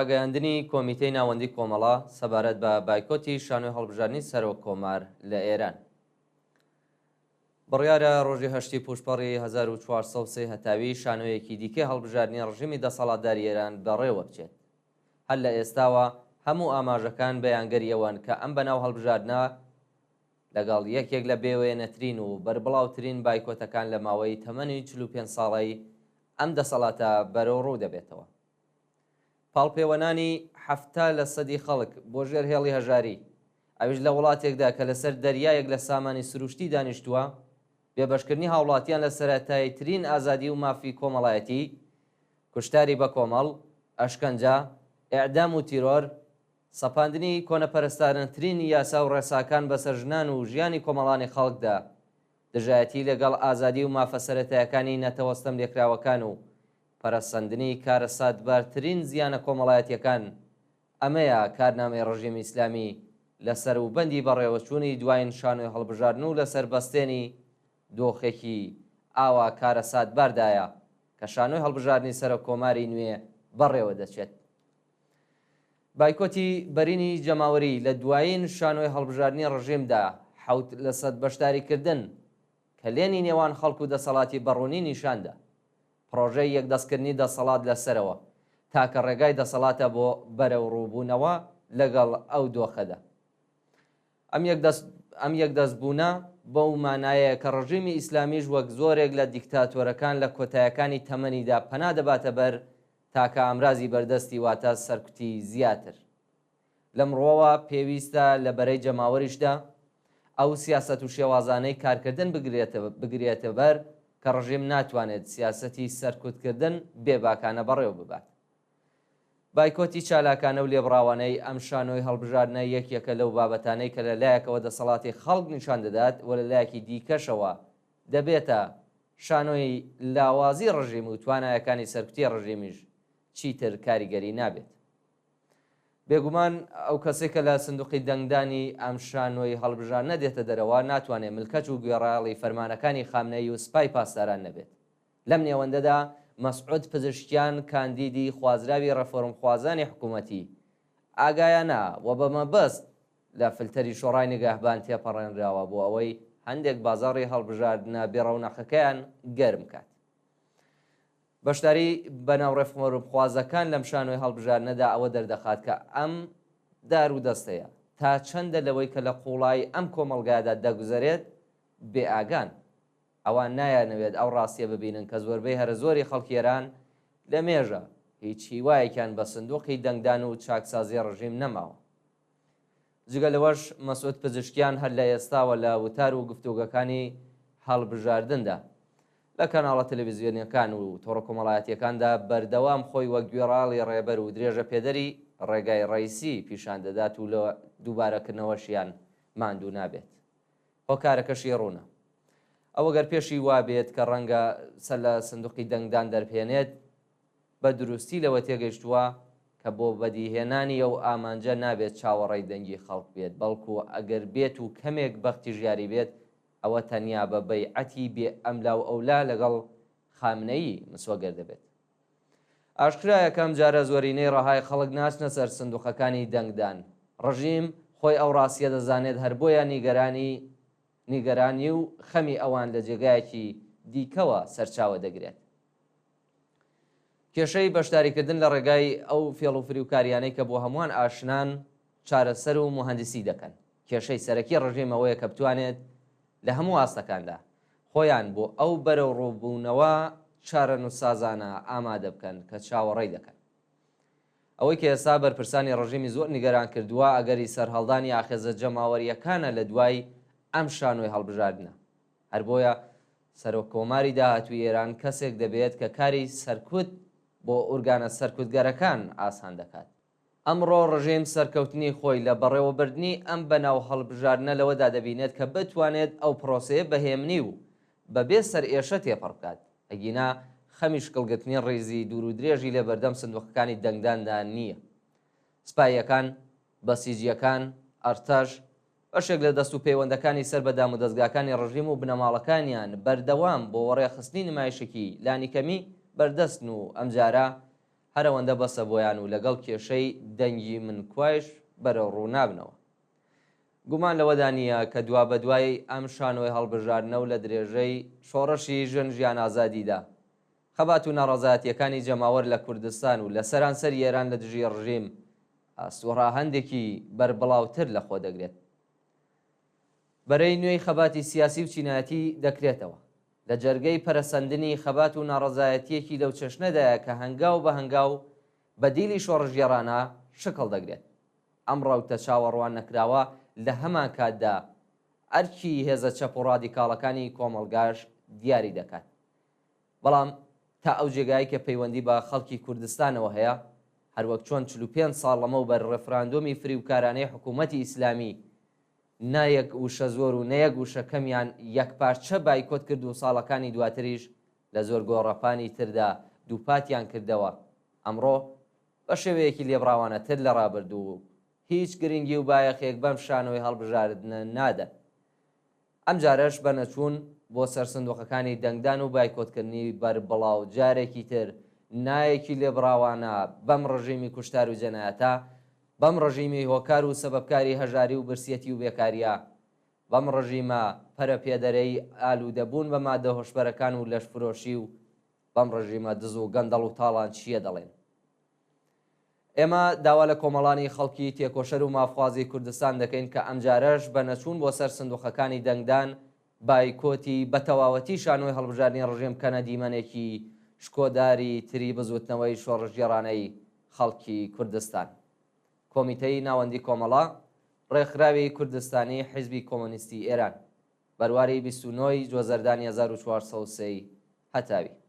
ڕاگەیاندنی کۆمیتەی ناوەندی کۆمەڵە سەبارەت بە بایکۆتی شانۆی هەڵبژاردنی سەرۆک کۆمار لە ئێران. بڕیارە ڕۆژی هەشتی پووشپەڕی 1403 هەتاوی شانۆیەکی دیکەی هەڵبژاردنی ڕژیمی دەسەڵاتداری ئێران بەڕێوە بچێت. هەر لە ئێستاوە هەموو ئاماژەکان بەیانگەری ئەوەن کە ئەم بەناو هەڵبژاردنە لەگەڵ یەکێک لە بێوێنەترین و بەربڵاوترین بایکۆتەکان لە ماوەی تەمەنی 45 ساڵەی ئەم دەسەڵاتە بەرەوڕوو دەبێتەوە. پاڵپێوەنانی 70 لە سەدی خەڵک بۆ ژێر هێڵی هەژاری، ئەویش لە وڵاتێکدا کە لەسەر دەریایەک لە سامانی سروشتی دانیشتووە، بێبەشکردنی هاوڵاتیان لە سەرەتاییترین ئازادی و مافی کۆمەڵایەتی، کوشتاری بەکۆمەڵ، ئەشکەنجە، ئیعدام و تیرۆر، سەپاندنی کۆنەپەرستانەترین یاسا و ڕێساکان بەسەر ژنان و ژیانی کۆمەڵانی خەڵکدا، دژایەتی لەگەڵ ئازادی و مافە سەرەتایەکانی نەتەوە ستەملێکراوەکان و پەرەسەندنی کارەساتبارترین زیانە کۆمەڵایەتیەکان، ئەمەیە کارنامەی ڕژێمی ئیسلامی لە سەروبەندی بەڕێوەچوونی دواین شانۆی هەڵبژاردن و لەسەر بەستێنی دۆخێکی ئاوا کارەساتباردایە کە شانۆی هەڵبژاردنی سەرۆک کۆماری نوێ بەڕێوە دەچێت. بایکۆتی بەرینی جەماوەری لە دوایین شانۆی هەڵبژاردنی ڕژێمدا، 7 لەسەد بەشداریکردن، کەلێنی نێوان خەڵک و دەسەڵاتی بەڕوونی نیشاندا. پڕۆژەی یەکدەستکردنی دەسەڵات لە سەرەوە، تاکە ڕێگای دەسەڵاتە بۆ بەرەوڕووبوونەوە لەگەڵ ئەو دۆخەدا. ئەم یەکدەستبوونە بەو مانایەیە کە ڕژیمی ئیسلامیش وەک زۆرێک لە دیکتاتۆرەکان لە کۆتایەکانی تەمەنیدا پەنا دەباتە بەر تاکە ئامرازی بەردەستی واتە سەرکوتی زیاتر. لەم ڕووەوە پێویستە لە بەرەی جەماوەریشدا ئەو سیاسەت و شێوازانەی کارکردن بگرێتەبەر کە ڕژیم ناتوانێت سیاسەتی سەرکوتکردن بێباکانە بەڕێوە ببات. بایکۆتی چالاکانە و لێبڕاوانەی ئەم شانۆی هەڵبژاردنە یەکێکە لەو بابەتانەی کە لە لایەکەوە دەسەڵاتی خەڵک نیشان دەدات و لە لایەکی دیکەشەوە دەبێتە شانۆی لاوازی ڕژیم و توانایەکانی سەرکوتی ڕژیمیش چیتر کاریگەری نابێت. بێگومان ئەو کەسەی کە لە سندوقی دەنگدانی ئەم شانۆی هەڵبژاردنە دێتە دەرەوە ناتوانێت ملکەچ و گوێڕایەڵی فەرمانەکانی خامنەیی و سپای پاسداران نەبێت. لەم نێوەندەدا مەسعود پزشکیان کاندیدی خوازراوی ڕێفۆرمخوازانی حکوومەتی، ئاگایانە و بە مەبەست لە فلتەری شۆڕای نگەهبان تێپەڕێنراوە بۆ ئەوەی هەندێک بازاڕی هەڵبژاردنە بێڕەونەقەکەیان گەرم کات. بەشداری بەناو ڕێفۆرمخوازەکان لەم شانۆی هەڵبژاردنەدا ئەوە دەردەخات کە ئەم دارودەستەیە تا چەندە لەوەی کە لە قووڵایی ئەم کۆمەڵگایەدا دەگوزەرێت بێئاگان. ئەوان نایانەوێت ئەو ڕاستیە ببینن کە زۆربەی هەرەزۆری خەڵکی ئێران لە مێژە هیچ هیوایەکیان بە سندوقی دەنگدان و چاکسازی ڕژیم نەماوە. جگە لەوەش مەسعود پزیشکیان هەر لە ئێستاوە لە وتار و گفتوگۆکانی هەڵبژاردندا لە کەناڵە تەلەڤیزیۆنیەکان و تۆڕە کۆمەڵایەتیەکاندا بەردەوام خۆی وەک گوێڕایەڵی ڕێبەر و درێژەپێدەری ڕێگای ڕەئیسی پیشان دەدات و لە دووبارەکردنەوەشیان ماندوو نابێت. هۆکارەکەشی ڕوونە. ئەو ئەگەر پێشی وابێت کە ڕەنگە سەر لە سندوقی دەنگدان دەربهێنێت، بە دروستی لەوە تێگەیشتووە کە بۆ بەدیهێنانی ئەو ئامانجە نابێت چاوەڕێی دەنگی خەڵک بێت، بەڵکو ئەگەر بێت و کەمێک بەختیش یاری بێت، ئەوە تەنیا بە بەیعەتی بێ ئەملاوئەولا لەگەڵ خامنەیی مسۆگەر دەبێت. ئاشکرایە کە ئەمجارە زۆرینەی ڕەهای خەڵک ناچنە سەر سندوقەکانی دەنگدان. ڕژیم خۆی ئەو ڕاستیە دەزانێت هەر بۆیە نیگەرانی نیگەرانی و خەمی ئەوان لە جێگایەکی دیکەوە سەرچاوە دەگرێت. کێشەی بەشداریکردن لە ڕێگای ئەو فێڵ و فریوکاریانەی کە بۆ هەمووان ئاشنان چارەسەر و موهەندیسی دەکەن. کێشەی سەرەکی ڕژیم ئەوەیە کە بتوانێت لە هەموو ئاستەکاندا خۆیان بۆ ئەو بەرەوڕووبوونەوە چارەنووسسازانە ئامادە بکەن کە چاوەڕێی دەکەن. ئەوەی کە ئێستا بەرپرسانی ڕژیمی زۆر نیگەران کردووە ئەگەری سەرهەڵدانی ئاخێزە جەماوەرییەکانە لە دوای ئەم شانۆی هەڵبژاردنە. هەر بۆیە سەرۆک کۆماری داهاتووی ئێران کەسێک دەبێت کە کاری سەرکوت بۆ ئورگانە سەرکوتگەرەکان ئاسان دەکات. ئەمڕۆ ڕژێم سەرکەوتنی خۆی لە بەڕێوەبردنی ئەم بەناو هەڵبژاردنە لەوەدا دەبینێت کە بتوانێت ئەو پرۆسەیە بە هێمنی و بەبێ سەرئێشە تێپەڕ بکات، ئەگینا خەمی شکڵگرتنی ڕیزی دوورودرێژی لە بەردەم سندوقەکانی دەنگداندا نییە. سپاییەکان، بەسیجییەکان، ئەرتەش، بەشێک لە دەستوپەیوەندەکانی سەر بە دامودەزگاکانی ڕژیم و بنەماڵەکانیان بەردەوام بۆ وەڕێخستنی نمایشێکی لانیکەمی بەردەستن و ئەمجارە هەر ئەوەندە بەسە بۆیان و لەگەڵ کێشەی دەنگی من کوایش بەرەوڕوو نابنەوە. گومان لەوەدا نییە کە دوابەدوای ئەم شانۆی هەڵبژاردنە و لە درێژەی شۆڕشی ژن ژیان ئازادیدا، خەبات و ناڕەزایەتییەکانی جەماوەر لە کوردستان و لە سەرانسەری ئێران لە دژی ڕژیم ئاست و ڕاهەندێکی بەربڵاوتر لە خۆ دەگرێت. بەرەی نوێی خەباتی سیاسی و چینایەتی دەکرێتەوە. لە جەرگەی پەرەسەندنی خەبات و ناڕەزایەتییەکی لەو چەشنەدایە کە هەنگاو بە هەنگاو بەدیلی شۆڕشگێڕانە شکڵ دەگرێت. ئەم ڕەوتە چاوەڕواننەکراوە لە هەمانکاتدا ئەرکی هێزە چەپ و ڕادیکاڵەکانی کۆمەڵگاش دیاری دەکات. بەڵام تا ئەو جێگایەی کە پەیوەندی بە خەڵکی کوردستانەوە هەیە، هەروەک چۆن 45 ساڵ لەمەوبەر ڕێفراندۆمی فریوکارانەی حکوومەتی ئیسلامی نە یەک وشە زۆر و نە یەک وشە کەمیان یەکپارچە بایکۆت کرد و ساڵەکانی دواتریش لە زۆر گۆڕەپانی تردا دووپاتیان کردەوە، ئەمڕۆ بە شێوەیەکی لێبڕاوانەتر لە ڕابردوو هیچ گرنگی و بایەخێک بەم شانۆی هەڵبژاردنە نادەن. ئەمجارەش بە نەچوون بۆ سەر سندوقەکانی دەنگدان و بایکۆتکردنی بەربڵاو جارێکی تر نایەکی لێبڕاوانە بەم ڕژیمی کوشتار و جەنایەتە، بەم ڕژیمی هۆکار و سەبەبکاری هەژاری و برسیەتی و بێکاریە، بەم ڕژیمە پەرەپێدەرەی ئالوودەبوون بە مادە هۆشبەرەکان و لەشفرۆشی و بەم ڕژیمە دز و گەندەڵ و تاڵانچییە دەڵێن. ئێمە داوا لە کۆمەڵانی خەڵکی تێکۆشەر و مافخوازی کوردستان دەکەین کە ئەمجارەش بە نەچوون بۆ سەر سندوقەکانی دەنگدان بایکۆتی بە تەواوەتی شانۆی هەڵبژاردنی ڕژێم بکەنە دیمەنێکی شکۆداری تری بزووتنەوەی شۆڕشگێڕانەی خەڵکی کوردستان. کۆمیتەی ناوەندی کۆمەڵە، ڕێکخراوی کوردستانی حیزبی کۆمۆنیستی ئێران. بەرواری 29 ی جۆزەردانی 1403 ی هەتاوی.